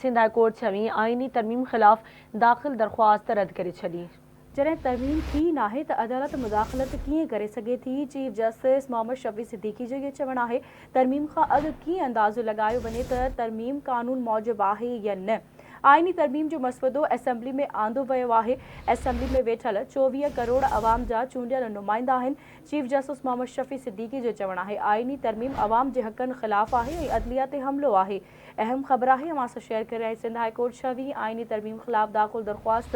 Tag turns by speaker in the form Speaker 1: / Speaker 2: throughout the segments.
Speaker 1: Sindh high court ڇويهين آئيني ترميم خلاف داخل درخواست رد ڪري ڇڏي.
Speaker 2: جڏهن ترميم ٿي ئي ناهي ته عدالت مداخلت ڪيئن ڪري سگهي ٿي، چيف جسٽس محمد شفيع صديقي جو اهو چوڻ آهي ترميم کان اڳ ڪيئن اندازو لڳايو وڃي ته ترميم قانون موجب آهي يا نه، آئيني ترميم جو مسودو اسيمبلي ۾ آندو ويو آهي، اسيمبلي ۾ ويٺل 24 ڪروڙ عوام جا چونڊيل نمائندا آهن، چيف جسٽس محمد شفيع صديقي جو چوڻ آهي آئيني ترميم عوام جي حقن خلاف آهي ۽ عدليه تي حملو آهي. اهم خبر آهي اوهان سان شيئر ڪري رهيا سنڌ هاء ڪورٽ ڇويهين آئيني ترميم خلاف داخل درخواست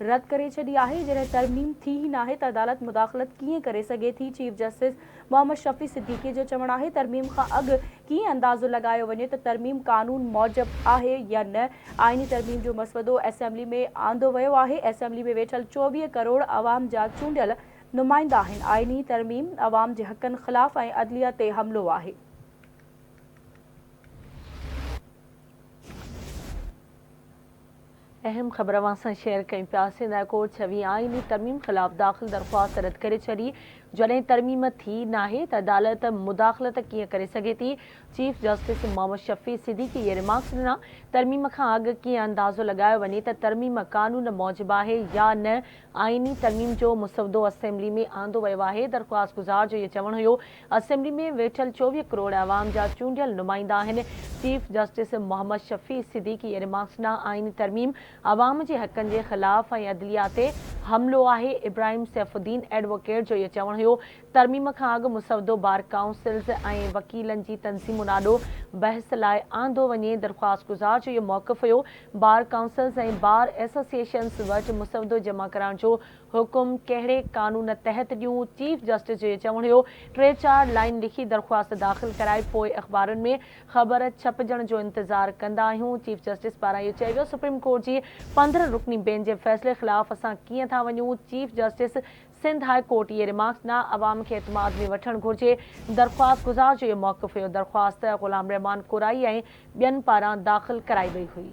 Speaker 2: رد ڪري ڇڏي آهي جڏهن ترميم ٿي ئي ناهي ته عدالت مداخلت ڪيئن ڪري سگهي ٿي چيف جسٽس محمد شفيع صديقي جو چوڻ آهي ترميم کان اڳ ڪيئن اندازو لڳايو وڃي ته ترميم قانون موجب آهي يا نه آئيني ترميم جو مسودو اسيمبلي ۾ آندو ويو آهي اسيمبلي ۾ ويٺل 24 ڪروڙ عوام جا چونڊيل نمائندا آهن آئيني ترميم عوام جي حقن خلاف ۽ عدليه تي حملو آهي.
Speaker 1: اهم خبر اوهان سان شيئر ڪيون پيا سنڌ هاء ڪورٽ ڇويهين آئيني ترميم خلاف داخل درخواست رد ڪري ڇڏي جڏهن ترميم ٿي ناهي ته عدالت مداخلت ڪيئن ڪري سگهي ٿي چيف جسٽس محمد شفيع صديقي اهي ريمارڪس ڏنا ترميم کان اڳ ڪيئن اندازو لڳايو وڃي ته ترميم قانون موجب آهي يا نه آئيني ترميم جو مسودو اسيمبلي ۾ آندو ويو آهي، درخواستگذار جو اهو چوڻ هيو اسيمبلي ۾ ويٺل 24 ڪروڙ عوام جا چونڊيل نمائندا آهن، chief justice Muhammad Shafi Siddiqui remarks ڏنا آئيني ترميم عوام جي حقن جي خلاف ۽ عدليه تي حملو آهي، ابراهيم سيف الدين ايڊووڪيٽ جو اهو چوڻ هيو ترميم کان اڳ مسودو بار ڪائونسلز ۽ وڪيلن جي تنظيمن آڏو بحث لاء آندو وڃي، درخواستگذار جو اهو موقف هيو بار ڪائونسلز ۽ بار ايسوسيئيشنز وٽ مسودو جمع ڪرائڻ جو حڪم ڪهڙي قانون تحت ڏيون، چيف جسٽس جو اهو چوڻ هيو ٽي چار لائين لکي درخواست داخل ڪرائي پوء اخبارن ۾ خبر ڇپجڻ جو انتظار ڪندا آهيون، چيف جسٽس پاران اهو چيو ويو سپريم ڪورٽ جي 15 رڪني بينچ جي فيصلي خلاف اسان ڪيئن ٿا وڃون، chief justice Sindh high court اهي ريمارڪس ڏنا، عوام کي اعتماد ۾ وٺڻ گهرجي، درخواستگذار جو اهو موقف هيو، درخواست غلام رحمان ڪورائي ۽ ٻين پاران داخل ڪرائي وئي هئي.